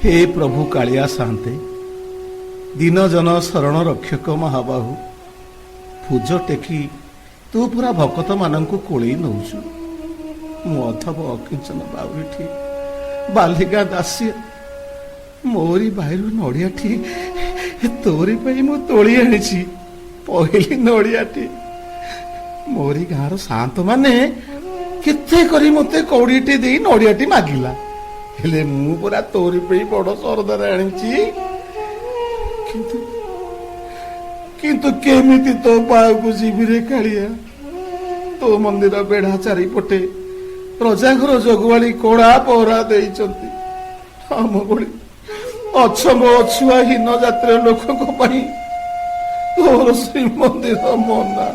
ହେ ପ୍ରଭୁ କାଳିଆ ସାନ୍ତେ, ଦୀନ ଜନ ଶରଣ ରକ୍ଷକ ମହାବାହୁ, ଭୁଜ ଟେକି ତୁ ପୁରା ଭକତମାନଙ୍କୁ କୋଳେଇ ନଉଛୁ। ମୁଁ ଅଧମ ଅକିଞ୍ଚନ ବାଉରିଠି, ବାଲିଗାଁ ଦାସିଆ, ମୋରି ବାଇରୁ ନଡ଼ିଆଟି ତୋରି ପାଇଁ ମୁଁ ତୋଳି ଆଣିଛି। ପହିଲି ନଡ଼ିଆଟି। ମୋରି ଗାଁର ସାନ୍ତ ମାନେ କେତେ କରି ମତେ କଉଡ଼ିଟି ଦେଇ ନଡ଼ିଆଟି ମାଗିଲା, ହେଲେ ମୁଁ ପରା ତୋରି ପାଇଁ ବଡ ସରଦାରେ ଆଣିଛି। କିନ୍ତୁ କିନ୍ତୁ କେମିତି ତୋ ପାଖକୁ ଯିବି ରେ କାଳିଆ? ତୋ ମନ୍ଦିର ବେଢା ଚାରିପଟେ ରଜାଘର ଜଗୁଆଳି କଡା ପହରା ଦେଇଛନ୍ତି। ଆମ ଭଳି ଅଛମ ଅଛୁଆ ହୀନ ଜାତିର ଲୋକଙ୍କ ପାଇଁ ତୋର ଶ୍ରୀମନ୍ଦିର ମନା।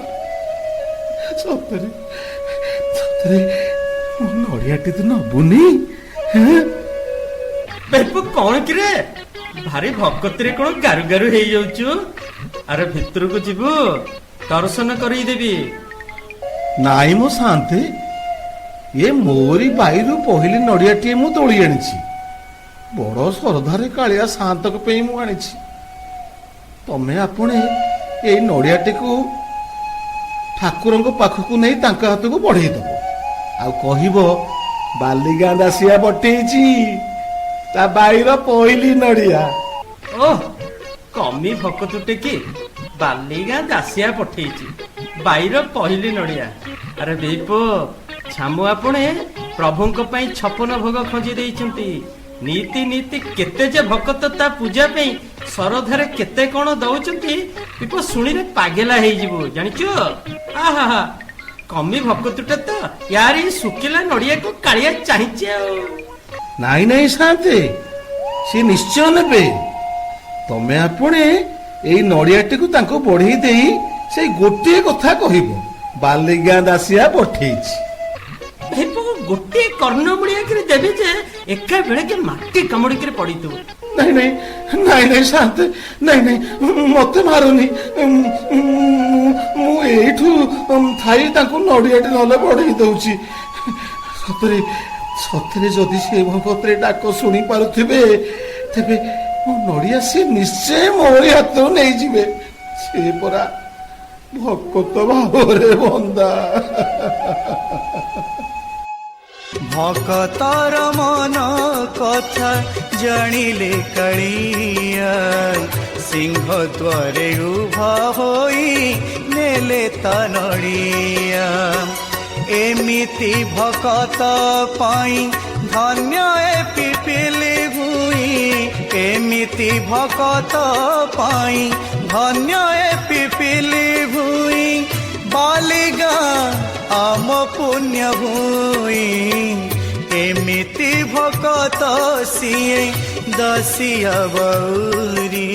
ସତରେ ସତରେ ମୋ ନଡ଼ିଆଟି ତୁ ନବୁନି, ହେଁ? ବେପୁ, କଣ କିରେ, ଭାରି ଭକତିରେ କଣ ଗାରୁ ଗାରୁ ହେଇଯାଉଛୁ? ଆରେ, ଭିତରକୁ ଯିବୁ, ଦର୍ଶନ କରେଇଦେବି। ନାଇଁ ମୋ ସାନ୍ତେ, ଏ ମୋରି ବାଇରୁ ପହିଲି ନଡ଼ିଆଟିଏ ମୁଁ ତୋଳି ଆଣିଛି। ବଡ ଶ୍ରଦ୍ଧାରେ କାଳିଆ ସାନ୍ତଙ୍କ ପାଇଁ ମୁଁ ଆଣିଛି। ତମେ ଆପଣେ ଏଇ ନଡ଼ିଆଟିକୁ ଠାକୁରଙ୍କ ପାଖକୁ ନେଇ ତାଙ୍କ ହାତକୁ ବଢେଇ ଦବ ଆଉ କହିବ, ବାଲିଗାଁ ଦାସିଆ ପଠେଇଛି ତା ବାଇର ପହିଲି ନଡ଼ିଆ। ଓହ, କମି ଭକତୁଟେ କି! ବାଲିଗାଁ ଦାସିଆ ପଠେଇଛି ବାଇର ପହିଲି ନଡ଼ିଆ। ଆରେ ବେଇପୋ, ଛାମୁ ଆପଣେ ପ୍ରଭୁଙ୍କ ପାଇଁ 56 ଭୋଗ ଖଞ୍ଜି ଦେଇଛନ୍ତି। ନୀତି ନୀତି କେତେ ଯେ ଭକତ ତା ପୂଜା ପାଇଁ ଶରଧାରେ କେତେ କଣ ଦଉଛନ୍ତି, ବିପ ଶୁଣିଲେ ପାଗେଲା ହେଇଯିବୁ, ଜାଣିଛୁ? ଆହା, କମି ଭକତୁଟେ ତ, ୟାରି ଶୁଖିଲା ନଡ଼ିଆକୁ କାଳିଆ ଚାହିଁଛି ଆଉ। ନାଇଁ ନାଇଁ ସାନ୍ତେ, ସେ ନିଶ୍ଚୟ ନେବେ। ତମେ ଆପଣେ ଏଇ ନଡ଼ିଆଟିକୁ ତାଙ୍କୁ ବଢେଇ ଦେଇ ସେଇ ଗୋଟିଏ କଥା କହିବ, ବାଲିଗାଁ ଦାସିଆ ପଠେଇଛି। ଭାଇପୋ, ଗୋଟିଏ କର୍ଣ୍ଣ ମୁଳିଆକିରି ଦେବି ଯେ ଏକା ବେଳକେ ମାଟି କାମୁଡିକିରି ପଡିଥିବୁ। ନାଇଁ ନାଇଁ ନାଇଁ ନାଇଁ ସାନ୍ତେ, ନାଇଁ ନାଇଁ, ମତେ ମାରନି। ମୁଁ ଏଇଠୁ ଥାଇ ତାଙ୍କୁ ନଡ଼ିଆଟି ନହେଲେ ବଢେଇ ଦଉଛି। ସତରେ ସତରେ ଯଦି ସେ ଭଗତରେ ଡାକ ଶୁଣି ପାରୁଥିବେ, ତେବେ ମୋ ନଡ଼ିଆ ସେ ନିଶ୍ଚୟ ମୋରି ହାତରୁ ନେଇଯିବେ। ସେ ପରା ଭକତ ଭାବରେ ବନ୍ଦା। ଭକତର ମନ କଥା ଜାଣିଲେ କାଳିଆ, ସିଂହ ଦ୍ୱାରେ ଉଭା ହୋଇ ନେଲେ ତା ନଡ଼ିଆ। ଏମିତି ଭକତ ପାଇଁ ଧନ୍ୟ ଏ ପିପିଲି ଭୂଇଁ। ଏମିତି ଭକତ ପାଇଁ ଧନ୍ୟ ଏ ପିପିଲି ଭୂଇଁ। ବାଲିଗାଁ ଆମ ପୁଣ୍ୟ ଭୂଇଁ। ଏମିତି ଭକତ ସିଏ ଦାସିଆ ବାଉରୀ,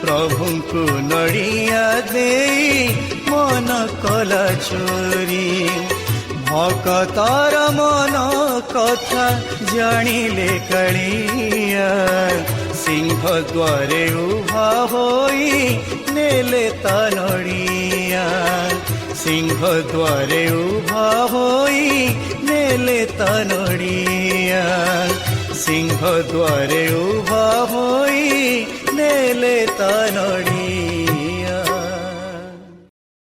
ପ୍ରଭୁଙ୍କୁ ନଡ଼ିଆ ଦେଇ ମନ କଲା ଚୋରି। ଭକତର ମନ କଥା ଜାଣିଲେ କାଳିଆ, ସିଂହ ଦ୍ୱାରେ ଉଭା ହୋଇ ନେଲେ ତା ନଡ଼ିଆ। ସିଂହ ଦ୍ୱାରେ ଉଭା ହୋଇ ନେଲେ ତା ନଡ଼ିଆ। ସିଂହ ଦ୍ୱାରେ ଉଭା ହୋଇ ନେଲେ ତା ନଡ଼ିଆ।